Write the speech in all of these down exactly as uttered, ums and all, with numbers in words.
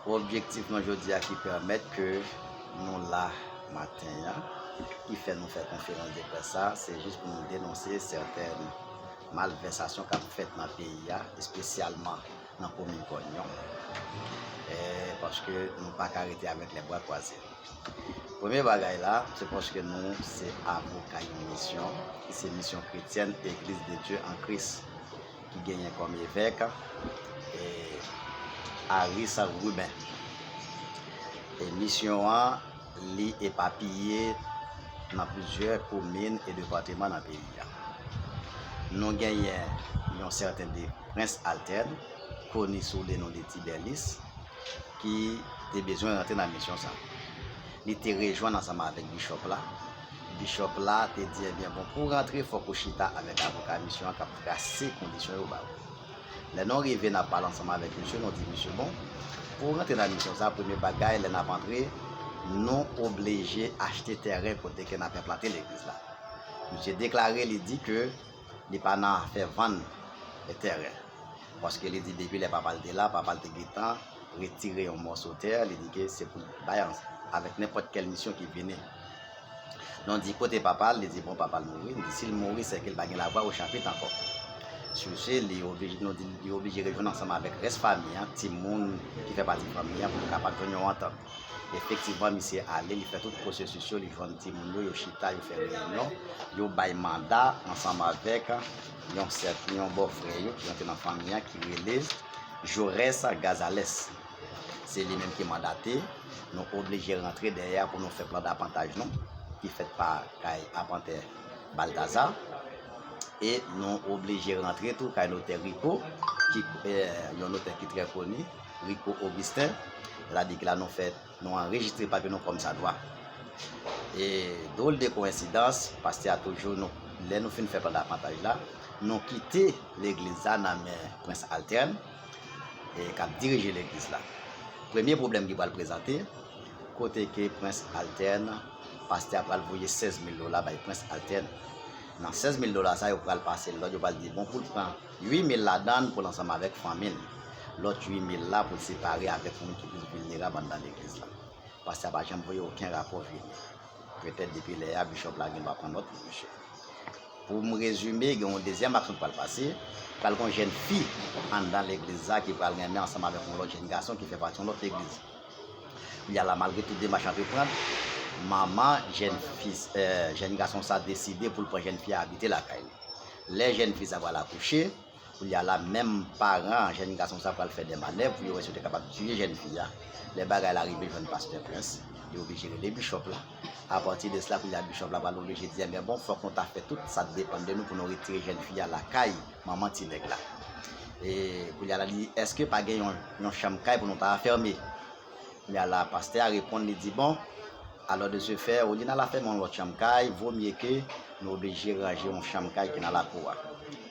Objektif nou jodi a ki pèmèt ke nou la maten an, ki fè nou fè konferans de près sa, se jis pou nou denonse sètèn malvèsasyon k ap fèt nan peyi a, espesyalman nan komin Kònyon, eh, paske nou pa ka rete avèk lè bra kwaze. Premye bagay la, se paske nou se avoka yon misyon, ki se misyon kretyèn Église de Dieu en Christ, ki genyen kòm evèk, eh, Aris Ruben. E misyon an, li epapiye nan plizyè komin e depatman nan peyi a. Nou genyen yon sèten de Prens Altèn, koni sou le non de Tibèlis, ki te bezwen rantre nan misyon sa. Li te rejwenn ansanm avèk bishop la. Bishop la te di, ebyen, bon, pou w rantre, fòk ou chita avèk avoka misyon an k ap trase kondisyon yo ba ou. Lè nou rive, n ap pale ansanm avèk misye, nou di misye, bon, pou w rantre nan misyon sa, premye bagay, lè n ap antre, nou oblije achte tèren kote ke n ap enplante legliz la. Misye deklare, li di ke li pa nan afè vann tèren. Paske li di depi lè papa l te la, papa l te gentan retire yon mòso tè, li di ke se pou l bay an-, avèk nenpòt kèl misyon ki vini. Nou di kote papa l, li di bon papa l mouri, li di si l mouri, sèke l pa gen lavwa ochapit ankò. Sou se, li oblije, nou di li oblije rejwenn ansanm avèk rès fanmi an, timoun ki fè pati fanmi an, pou yo kapab jwenn yon antant. Efektivman, misye ale, li fè tout pwosesis yo, li jwenn timoun yo, yo chita, yo fè reyinyon, yo bay manda ansanm avèk yon sèt, yon bòfrè yo ki rantre nan fanmi an, ki rele Jaurès Gazalès. Se li menm ki mandate, nou oblije rantre dèyè pou nou fè plan d'apantaj nou, ki fèt pa kay apantè Baltazar. E nou oblije rantre tou kay notè Rico, ki, eh, yon notè ki trè koni, Rico Augustin. Sètadi ke la nou fè, nou anrejistre papye nou kòmsadwa. E drôle de coïncidence, pastè a toujou, nou, lè nou fin fè plan d'apantaj la, nou kite legliz la nan men Prens Altèn, e k ap dirije legliz la. Premye pwoblèm ki pral prezante, kote ke Prens Altèn, pastè a pral voye sèz mil dola bay Prens Altèn. Nan sèz mil dola sa, yo pral pase lòd, yo pral di, bon, pou l pran uit mil ladan l pou l ansanm avèk fanmi l. Lòt uit mil la pou l separe avèk moun ki plis vilnerab anndan legliz la. Pastè a pa janm voye okenn rapò vini. Petèt depi lè a, bishop la gen dwa pran nòt pou misye. Pou m rezime, gen yon dezyèm aksyon k pral pase. Pral gen yon jèn fi anndan legliz la ki pral renmen ansanm avèk yon lòt jèn gason ki fè pati yon lòt legliz. Kounye a la, malgre tout demach antreprann, manman jèn fi, eh, jèn gason sa deside pou l pran jèn fi a abite lakay li. Lè jèn fi sa pral akouche, kounye a la, menm paran jèn gason sa pral fè de manèv pou yo wè si yo te kapab tiye jèn fi a. Lè bagay la rive jwenn pastè Prens, li oblije rele bishop la. Apati de sela, kounye a bishop la pral oblije di, ebyen bon, fòk nou ta fè tout sa k depann de nou pou nou retire jèn fi a lakay manman ti nèg la. E kounye a la, li di, èske pa gen yon, yon chanm kay pou nou ta afème? Kounye a la, pastè a reponn, li di, bon, alò de ce fait, olye n al afème yon lòt chanm kay, vo mye ke nou oblije ranje yon chanm kay ki nan lakou a.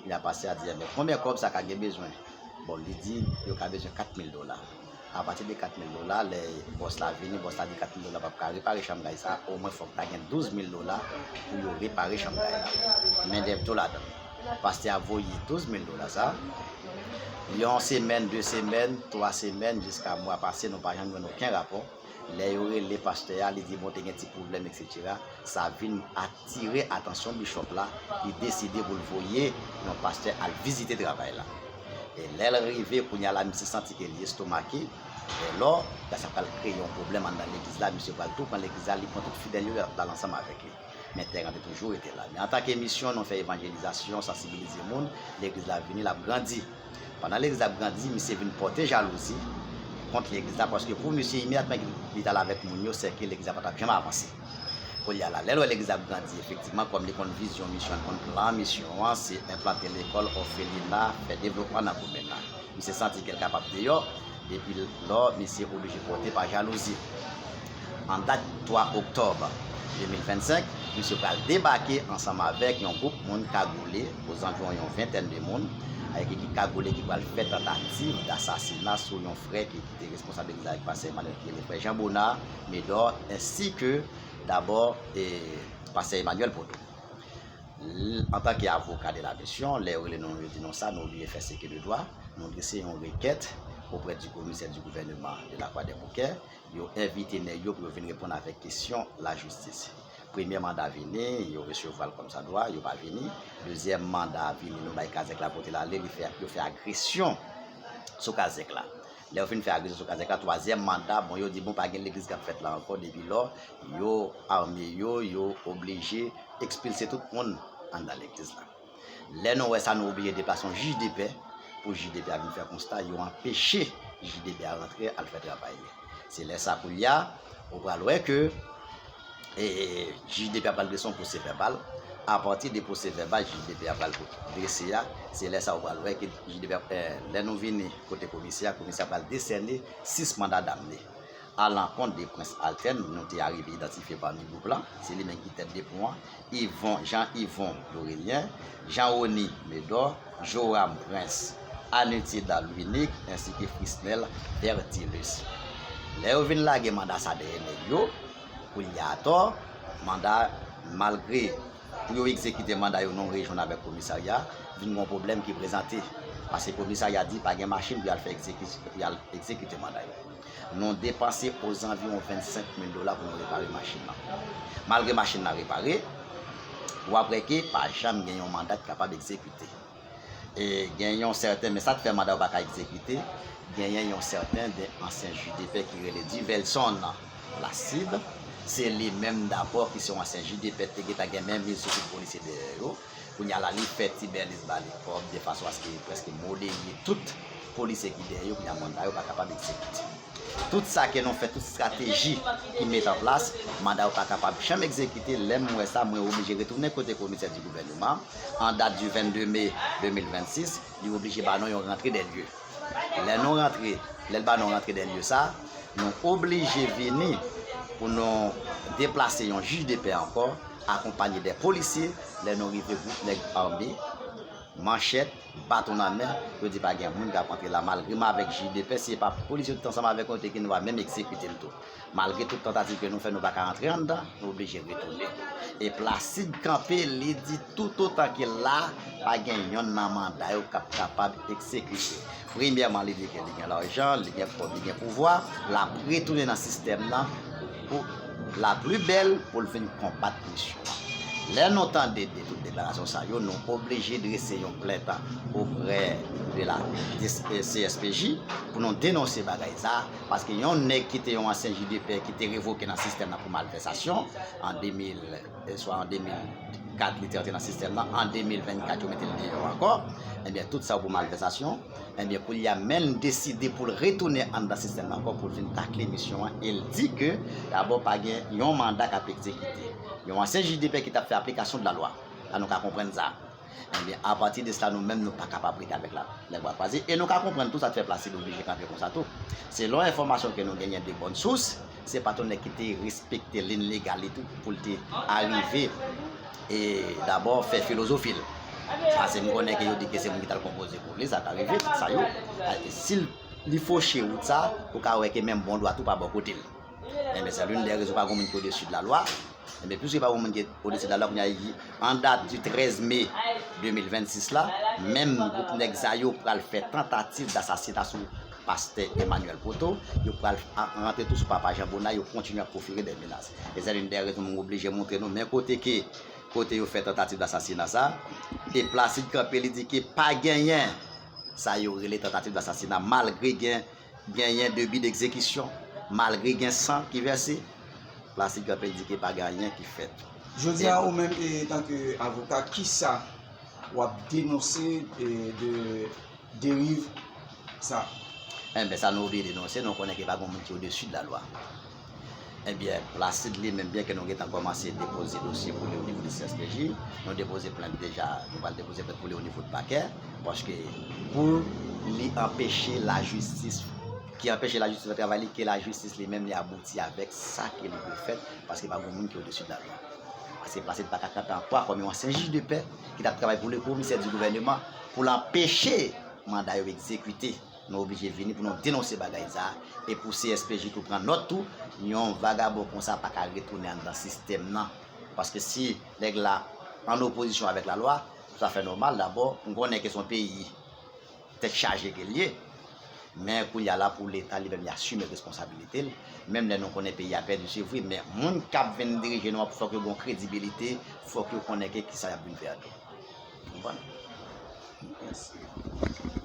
Kounye a, pastè a di, enben, konbyen kòb sa ka gen bezwen? Bon, li di, yo ka bezwen kat mil dola. Apati de kat mil dola, lè bòs la vini, bòs la di kat mil dola p ap ka repare chanm kay sa, omwen fòk ta gen douz mil dola pou yo repare chanm kay la. Mendèv tou ladan. Pastè a voye douz mil dola sa. Yon semèn, de semèn, twa semèn, jiska mwa pase, nou pa janm jwenn okenn rapò. Lè yo rele pastè a, li di, bon, te gen ti pwoblèm, etsetera. Sa vin atire atansyon bishop la, li deside pou l voye yon pastè al vizite travay la. E lè l rive, kounye a la, misye santi ke li estomake. E lò, sa pral kreye yon pwoblèm anndan legliz la, misye pral tou pran legliz la, li pran tout fidèl yo, y ap al ansanm avèk li. Men tèren an te toujou rete la. Men antanke misyon nou fè evanjelizasyon, sansibilize moun, legliz la vini, l ap grandi. Pandan legliz la ap grandi, misye vin pòte jalouzi kont legliz la, paske pou misye, imedyatman li t al avèk moun yo, sèke legliz la pa t ap janm avanse. Kounye a la, lè l wè legliz la ap grandi, efektivman, kòm li konn vizyon misyon an, li konn plan misyon an, se enplante lekòl, òfelina, fè devlopman nan komin nan. Misye santi ke l kapab deyò, depi lò, misye oblije pòte pa jalouzi. An dat twa oktòb de mil vennsenk, misye pral debake ansanm avèk yon gwoup moun kagoule, ozanviwon yon ventèn de moun, e ki, ki kagoule, ki pral fè tantativ dasasina sou yon frè ki, ki te responsab legliz la avèk pastè Emmanuel, ki rele frè Jean Bonnard Medor, ensi ke dabò, e, pastè Emmanuel Poto. L-, antanke avoka de la misyon, lè yo rele nou, yo di nou sa, nou oblije fè seke de dwa, nou drese yon rekèt auprè di komisè di gouvèneman de la Croix des Bouquets, yo envite nèg yo pou yo vin reponn avèk kesyon lajistis. Premye manda vini, yo resevwa l kòmsadwa, yo pa vini. Dezyèm manda vini, nou bay kazèk la pote l ale, li fè, yo fè agresyon sou kazèk la. Lè yo fin fè agresyon sou kazèk la, twazyèm manda, bon, yo di, bon, pa gen legliz k ap fèt la ankò, depi lò, yo ame yo, yo oblije ekspilse tout moun anndan legliz la. Lè nou wè sa, nou oblije deplase yon jij de pè pou jij de pè a vin fè konsta, yo anpeche jij de pè a rantre al fè travay li. Se lè sa koulye a, ou pral wè ke e, jij de pè a pral drese yon pwosè vèbal. Apati de pwosè vèbal jij de pè a pral drese a, se lè sa ou pral wè ke jij de pè, e, lè nou vini kote komisè a, komisè a pral desène sis manda damne. Alankont de Prince Altène, nou te arive idantifye pami gwoup lan, se li menm ki tèt de pon an, Yvon, Jean Yvon Lorélien, Jean Rony Médor, Joram Prince, Anitida Louinique, ensi ke Frisnel Bertilus. Lè yo vin lage manda sa dèyè nèg yo, koulye a atò, manda, malgre pou yo egzekite manda yo nan yon rejyon avèk komisarya, vin gen yon pwoblèm ki prezante. Paske komisarya di pa gen machin pou y al fè egzekisyon, pou y al egzekite manda yo. Nou depanse ozanviwon vennsenk mil dola pou nou repare machin nan. Malgre machin nan repare, w ap wè ke pa janm gen yon manda ki kapab egzekite. E gen yon sèten, men sa k fè manda yo pa ka egzekite, genyen yon sèten de ansyen jij de pè ki rele Duvelson Placide. Se li menm dabò ki se yon ansyen jij de pè, te gentan gen men mil sou tout polisye dèyè yo. Kounye a la, li fè ti bèliz ba li kòb, de fason aske li prèske modere tout polisye ki dèyè yo, kounye a manda yo pa kapab egzekite. Tout sa ke nou fè, tout estrateji ki met an plas, manda yo pa kapab janm egzekite. Lè m wè sa, mwen oblije retounen kote komisè di gouvèneman, an dat di vennde me de mil vennsis, li oblije ba nou yon rantre dè lye. Lè nou rantre, lè l ba nou rantre dè lye sa, nou oblije vini pou nou deplase yon jij de pè ankò, akonpanye dè polisye. Lè nou rive, gwoup nèg ame, manchèt, baton nan men, yo di pa gen moun k ap antre la, malgre m avèk jij de pè, si se pa polisye yo t ansanm avèk mwen, yo te gen dwa menm egzekite m tou. Malgre tout tantativ ke nou fè, nou pa ka rantre anndan, nou oblije retounen. E Placide kanpe, li di toutotan ke l la, pa gen yonn nan manda yo k ap kapab egzekite. Premyèman, li di ke li gen lajan, li gen kòb, li gen pouvwa, l ap retounen nan sistèm nan pou la pli bèl pou l vin konbat misyon an. Lè nou tande de tout deklarasyon sa yo, nou oblije drese yon plent oprè de la C S P J pou nou denonse bagay sa, paske yon nèg ki te yon ansyen jij de pè ki te revoke nan sistèm nan pou malvèsasyon an de mil, e swa an de mil kat li te antre nan sistèm nan, an de mil vennkat yo mete l deyò ankò, ebyen tout sa yo pou malvèsasyon. Ebyen, kounye a, men l deside pou l retounen anndan sistèm nan ankò pou l vin takle misyon an e l di ke, dabò, pa gen yon manda k ap egzekite. Yon ansyen jij de pè ki t ap fè aplikasyon de la lwa. La, nou ka konprann sa. Ebyen, apati de sila, nou menm, nou pa kapab rete avèk la, lè bra kwaze. E nou ka konprann tou sa k fè Placide oblije kanpe konsa tou. Selon enfòmasyon ke nou genyen de bòn sous, se pa t yon nèg ki te respekte liy legal li tou pou l te arive e dabò fè filozofi l. Paske m konnen ke yo di ke se moun ki t al konpoze pou li, sa ka rive, tout sa yo. Si l, li foche wout sa, ou ka wè ke menm bon dwa tou pa bò kote l. Enben, se l'une des raisons pa gen moun ki odesi de la lwa. Enben, piske pa gen moun ki odesi de la lwa, kounye a, an dat di trèz me de mil vennsis la, menm gwoup nèg sa yo pral fè tantativ dasasina sou pastè Emmanuel Poto, yo pral a-, rantre tou sou papa Jean Bonard, yo kontinye ap pwofere dè menas. E se l'une des raisons mwen oblije montre nou, men kote ke, kote yo fè tantativ dasasina sa, e Placide kanpe, li di ke pa genyen sa yo rele tantativ dasasina, malgre gen, genyen debi degzekisyon, malgre gen san ki vèse, Placide kanpe, li di ke pa gen anyen ki fèt. Jodi a, ou menm, etanke avoka, kisa w ap denonse, e, de deriv sa? Enben, sa nou oblije denonse, nou konnen ke pa gen moun ki odesi de la lwa. Ebyen, Placide li menm, byen ke nou gentan kòmanse depoze dosye pou li onivo de C S P J, nou depoze plent deja, nou pral depoze plent pou li onivo de pakè, paske pou li anpeche lajistis, ki anpeche lajistis fè travay li, ke lajistis li menm li abouti avèk sa ke li dwe fèt, paske pa gen moun ki odesi de la lwa. Paske Placide pa ka kanpe an kwa kòm yon ansyen jij de pè ki t ap travay pou le komisè di gouvèneman pou l anpeche manda yo egzekite. Nou oblije vini pou nou denonse bagay sa a, e pou C S P J tou pran nòt tou, yon vagabon konsa pa ka retounen anndan sistèm nan. Paske si nèg la an opozisyon avèk lalwa, sa fè nòmal, dabò, nou konnen ke se yon peyi tèt chaje ke l ye. Men kounye a la pou Leta li menm li asime responsabilite l. Menm lè nou konnen peyi a pèdi, se vre, men moun k ap vin dirije nou an, fòk yo gen kredibilite, fòk yo konnen ke kisa y ap vin fè a tou. Konprann? Mèsi.